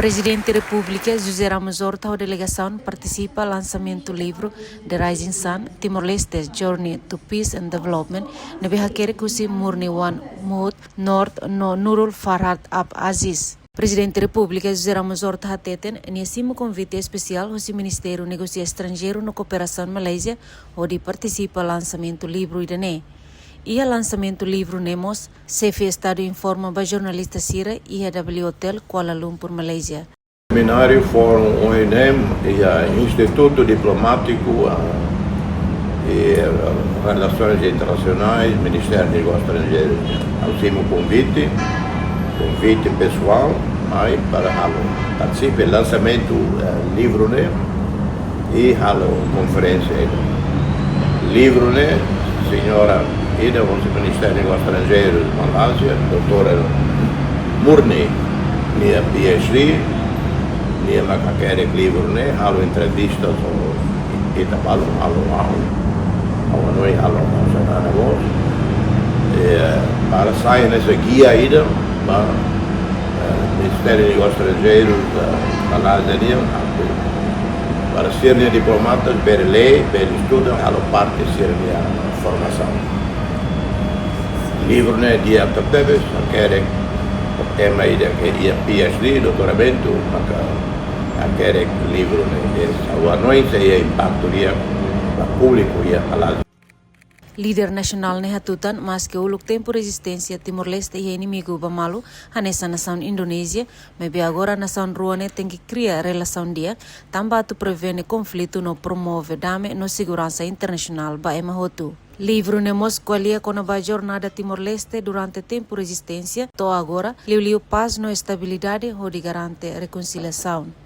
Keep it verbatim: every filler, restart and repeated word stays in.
Prezidente Repúblika José Ramos Horta ho delegasaun partisipa lansamentu livru The Rising Sun: Timor-Leste's Journey to Peace and Development, ne'ebé hakerek husi Murni Wan Muhut Noort no Nurul Farhat Ab Aziz. Prezidente Repúblika José Ramos Horta hateten nia simu konvite espesiál husi Ministériu Negósiu Estranjeiru no Kooperasaun Malázia hodi partisipa lansamentu livru ida-ne'e. Iha lansamentu livru ne'e mós, Xefe Estadu informa ba jornalista sira iha W Hotel, Kuala Lumpur, Malázia. Semináriu, fórum ohin ne'e iha Institutu Diplomátiku, ah, i, ah, Relasoens Internasionais, Ministériu Negósius Estranjeirus. Ha'u simu konvite, konvite pesoál, mai para halo partisipa lansamentu, eh, livru ne'e, i halo konferénsia ida. Livru ne'e, señora ida husi Ministériu Negósius Estranjeirus Malázia, doutora Murni, nia PhD, nia mak hakerek livru ne'e, halo entrevista ho ita balu, halo ha'u, ha'u hanoin halo ha'u-nia mós. Eh, para sai hanesan gia ida ba, eh, Ministériu Negósius Estranjeirus, eh, Malázia nian, para sira-nia diplomata bele lee, bele estuda, halo parte sira-nia formasaun. Livru ne'e di'ak tebes, hakerek tema ida ke iha PhD, doutoramentu, maka hakerek livru ne'e, ha'u hanoin sei iha impaktu di'ak ba públiku iha Malázia. Líder nasionál ne'e hatutan, maske uluk tempu rezisténsia Timor-Leste iha inimigu ba malu, hanesan nasaun Indonézia, maibé agora nasaun rua ne'e tenke kria relasaun di'ak, tanba atu prevene konflitu no promove dame no seguransa internasionál ba ema hotu. Livru ne'e mós ko'alia kona-ba jornada Timor-Leste durante tempu rezisténsia to'o agora, liuliu pás no estabilidade hodi garante rekonsiliasaun.